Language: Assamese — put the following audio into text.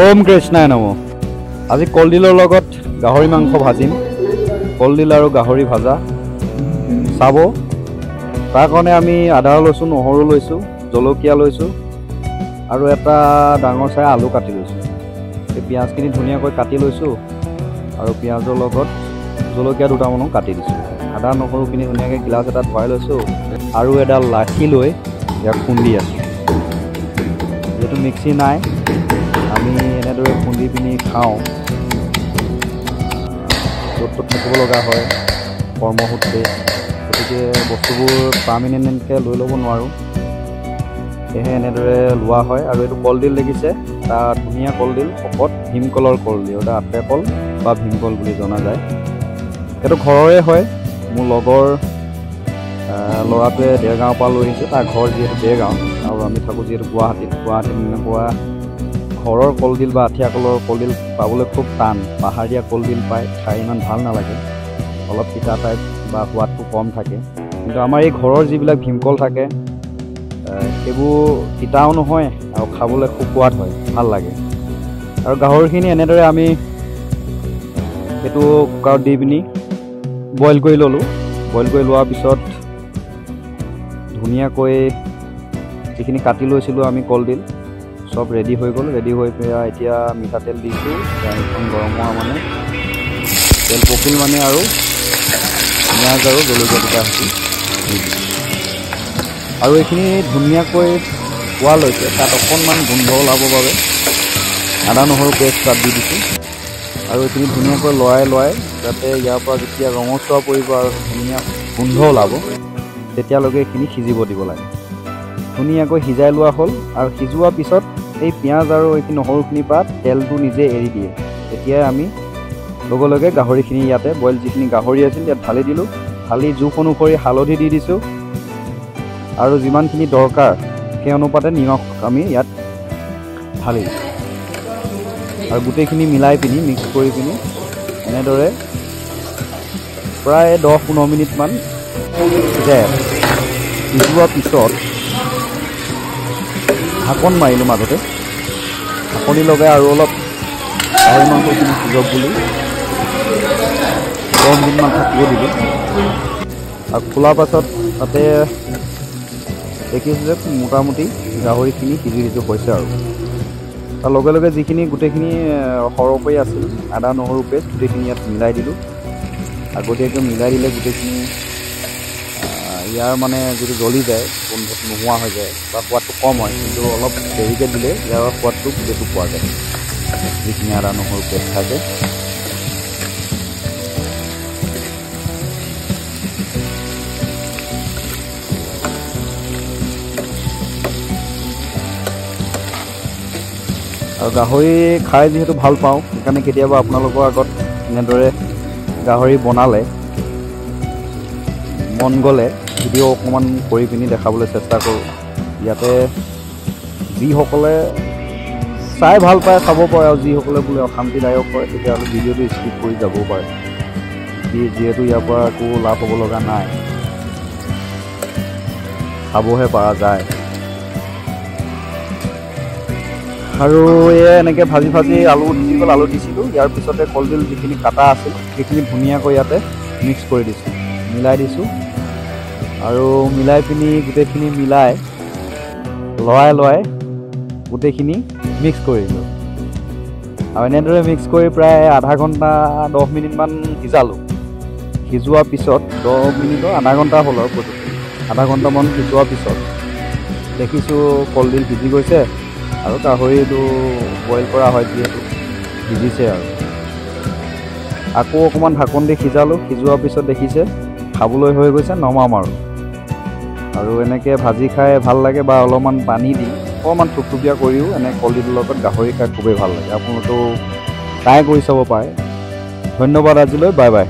ওম কৃষ্ণায় নম। আজি কলডিলৰ লগত গাহৰি মাংস ভাজিম। কলডিল আৰু গাহৰি ভাজা চাব। তাৰ কাৰণে আমি আদা লৈছোঁ, নহৰু লৈছোঁ, জলকীয়া লৈছোঁ আৰু এটা ডাঙৰ চাই আলু কাটি লৈছোঁ। এই পিঁয়াজখিনি ধুনীয়াকৈ কাটি লৈছোঁ আৰু পিঁয়াজৰ লগত জলকীয়া দুটামানো কাটি দিছোঁ। আদা নহৰুখিনি ধুনীয়াকৈ গিলাচ এটাত ভৰাই লৈছোঁ আৰু এডাল লাঠি লৈ ইয়াক খুন্দি আছোঁ। যিহেতু মিক্সি নাই, আমি এনেদৰে খুন্দি পিনি খাওঁ। য'ত ত'ত থাকিব লগা হয় কৰ্মসূত্ৰে, গতিকে বস্তুবোৰ পাৰ্মানেণ্টকৈ লৈ ল'ব নোৱাৰোঁ, সেয়েহে এনেদৰে লোৱা হয়। আৰু এইটো কলডিল দেখিছে, এটা ধুনীয়া কলডিল, শকত ভীমকলৰ কলডিল, এটা আঠিয়া কল বা ভীমকল বুলি জনা যায়। সেইটো ঘৰৰে হয়। মোৰ লগৰ ল'ৰাটোৱে দেৰগাঁৱৰ পৰা লৈ আহিছে। তাৰ ঘৰ যিহেতু দেৰগাঁও আৰু আমি থাকোঁ যিহেতু গুৱাহাটীত। গুৱাহাটীত এনেকুৱা ঘৰৰ কলডিল বা আঠিয়া কলৰ কলডিল পাবলৈ খুব টান। পাহাৰীয়া কলডিল পায়, খাই ইমান ভাল নালাগে, অলপ তিতা টাইপ বা সোৱাদটো কম থাকে। কিন্তু আমাৰ এই ঘৰৰ যিবিলাক ভীমকল থাকে সেইবোৰ তিতাও নহয় আৰু খাবলৈ খুব সোৱাদ হয়, ভাল লাগে। আৰু গাহৰিখিনি এনেদৰে আমি সেইটো কুকাৰত দি পিনি বইল কৰি ল'লোঁ। বইল কৰি লোৱাৰ পিছত ধুনীয়াকৈ যিখিনি কাটি লৈছিলোঁ আমি কলডিল চব ৰেডি হৈ গ'ল। ৰেডি হৈ পেলাই এতিয়া মিঠাতেল দিছোঁ। কেৰাহীখন গৰম হোৱা মানে তেল পকিল মানে আৰু পিঁয়াজ আৰু জলকীয়া দুটা দি দিছোঁ। আৰু এইখিনি ধুনীয়াকৈ হোৱালৈকে তাত অকণমান গোন্ধ ওলাবৰ বাবে আদা নহৰু পেষ্ট তাত দি দিছোঁ। আৰু এইখিনি ধুনীয়াকৈ লৰাই লৰাই যাতে ইয়াৰ পৰা যেতিয়া ৰঙচুৱা পৰিব আৰু ধুনীয়া গোন্ধ ওলাব তেতিয়ালৈকে এইখিনি সিজিব দিব লাগে। ধুনীয়াকৈ সিজাই লোৱা হ'ল। আৰু সিজোৱাৰ পিছত এই পিঁয়াজ আৰু এইখিনি নহৰুখিনিৰ পৰা তেলটো নিজে এৰি দিয়ে। তেতিয়াই আমি লগে লগে গাহৰিখিনি ইয়াতে বইল যিখিনি গাহৰি আছিল ইয়াত ঢালি দিলোঁ। ঢালি জোখ অনুসৰি হালধি দি দিছোঁ আৰু যিমানখিনি দৰকাৰ সেই অনুপাতে নিমখ আমি ইয়াত ঢালি দিছোঁ। আৰু গোটেইখিনি মিলাই পিনি মিক্স কৰি পিনি এনেদৰে প্ৰায় 10-15 মিনিটমান সিজাই সিজোৱাৰ পিছত ঢাকন মাৰিলোঁ। মাজতে ঢাকনি লগাই আৰু অলপ গাহৰি মাংসখিনি সিজক বুলি 10 মিনিটমান থাকিব দিলোঁ। আৰু খোলাৰ পাছত তাতে দেখিছোঁ যে মোটামুটি গাহৰিখিনি সিজু সিজু হৈছে। আৰু তাৰ লগে লগে যিখিনি গোটেইখিনি সৰহকৈ আছিল আদা নহৰু পেষ্ট গোটেইখিনি ইয়াত মিলাই দিলোঁ। আগতীয়াকৈ মিলাই দিলে গোটেইখিনি ইয়াৰ মানে যিটো জ্বলি যায় গোন্ধটো নোহোৱা হৈ যায় বা সোৱাদটো কম হয়, কিন্তু অলপ দেৰিকৈ দিলে ইয়াৰ সোৱাদটো গোটেইটো পোৱা যায় যিখিনি আদা নহৰু পেষ্ট থাকে। আৰু গাহৰি খাই যিহেতু ভাল পাওঁ, সেইকাৰণে কেতিয়াবা আপোনালোকৰ আগত এনেদৰে গাহৰি বনালে মন গ'লে ভিডিঅ' অকণমান কৰি পিনি দেখাবলৈ চেষ্টা কৰোঁ। ইয়াতে যিসকলে চাই ভাল পায় চাব পাৰে আৰু যিসকলে বোলে অশান্তিদায়ক হয় তেতিয়াহ'লে ভিডিঅ'টো স্কিপ কৰি যাবও পাৰে, যিহেতু ইয়াৰ পৰা একো লাভ হ'ব লগা নাই, খাবহে পৰা যায়। আৰু এয়া এনেকৈ ভাজি ভাজি আলু সিজি গ'ল, আলু দিছিলোঁ। ইয়াৰ পিছতে কলডিল যিখিনি কাটা আছিল সেইখিনি ধুনীয়াকৈ ইয়াতে মিক্স কৰি দিছোঁ, মিলাই দিছোঁ। আৰু মিলাই পিনি গোটেইখিনি মিলাই লৰাই লৰাই গোটেইখিনি মিক্স কৰিলোঁ। আৰু এনেদৰে মিক্স কৰি প্ৰায় আধা ঘণ্টা 10 মিনিটমান সিজালোঁ। সিজোৱাৰ পিছত 10 মিনিটৰ আধা ঘণ্টা হ'ল আৰু আধা ঘণ্টামান সিজোৱাৰ পিছত দেখিছোঁ কলডিল সিজি গৈছে আৰু গাহৰিটো বইল কৰা হয় যিহেতু সিজিছে। আৰু আকৌ অকণমান ঢাকন দি সিজালোঁ। সিজোৱাৰ পিছত দেখিছে খাবলৈ হৈ গৈছে, নমাম আৰু। আৰু এনেকৈ ভাজি খাই ভাল লাগে বা অলপমান পানী দি অকণমান থুপথুপীয়া কৰিও এনে কলডিলৰ লগত গাহৰি খাই খুবেই ভাল লাগে। আপোনালোকেও ট্ৰাই কৰি চাব পাৰে। ধন্যবাদ আজিলৈ, বাই বাই।